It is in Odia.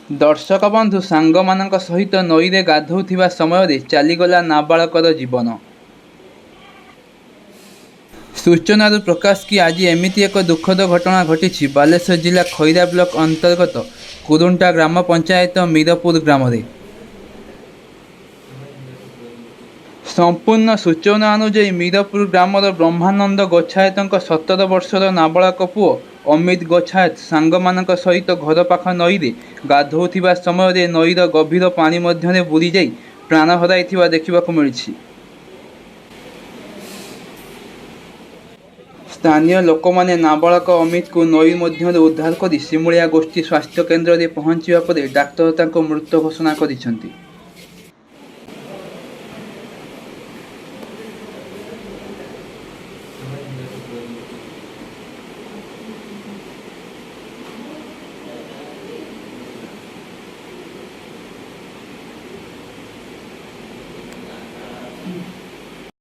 ଦର୍ଶକ ବନ୍ଧୁ, ସାଙ୍ଗମାନଙ୍କ ସହିତ ନଈରେ ଗାଧୋଉଥିବା ସମୟରେ ଚାଲିଗଲା ନାବାଳକର ଜୀବନ। ସୂଚନାରୁ ପ୍ରକାଶ କି, ଆଜି ଏମିତି ଏକ ଦୁଃଖଦ ଘଟଣା ଘଟିଛି ବାଲେଶ୍ୱର ଜିଲ୍ଲା ଖଇରା ବ୍ଲକ ଅନ୍ତର୍ଗତ କୁରୁଣ୍ଟା ଗ୍ରାମ ପଞ୍ଚାୟତ ମୀରପୁର ଗ୍ରାମରେ। ସମ୍ପୂର୍ଣ୍ଣ ସୂଚନା ଅନୁଯାୟୀ, ମୀରପୁର ଗ୍ରାମର ବ୍ରହ୍ମାନନ୍ଦ ଗୋଛାୟତଙ୍କ 17 ବର୍ଷର ନାବାଳକ ପୁଅ ଅମିତ ଗୋଛାୟତ ସାଙ୍ଗମାନଙ୍କ ସହିତ ଘର ପାଖ ନଈରେ ଗାଧୋଉଥିବା ସମୟରେ ନଈର ଗଭୀର ପାଣି ମଧ୍ୟରେ ବୁଡ଼ିଯାଇ ପ୍ରାଣ ହରାଇଥିବା ଦେଖିବାକୁ ମିଳିଛି। ସ୍ଥାନୀୟ ଲୋକମାନେ ନାବାଳକ ଅମିତକୁ ନଈ ମଧ୍ୟରୁ ଉଦ୍ଧାର କରି ସିମୁଳିଆ ଗୋଷ୍ଠୀ ସ୍ୱାସ୍ଥ୍ୟକେନ୍ଦ୍ରରେ ପହଞ୍ଚିବା ପରେ ଡାକ୍ତର ତାଙ୍କୁ ମୃତ ଘୋଷଣା କରିଛନ୍ତି।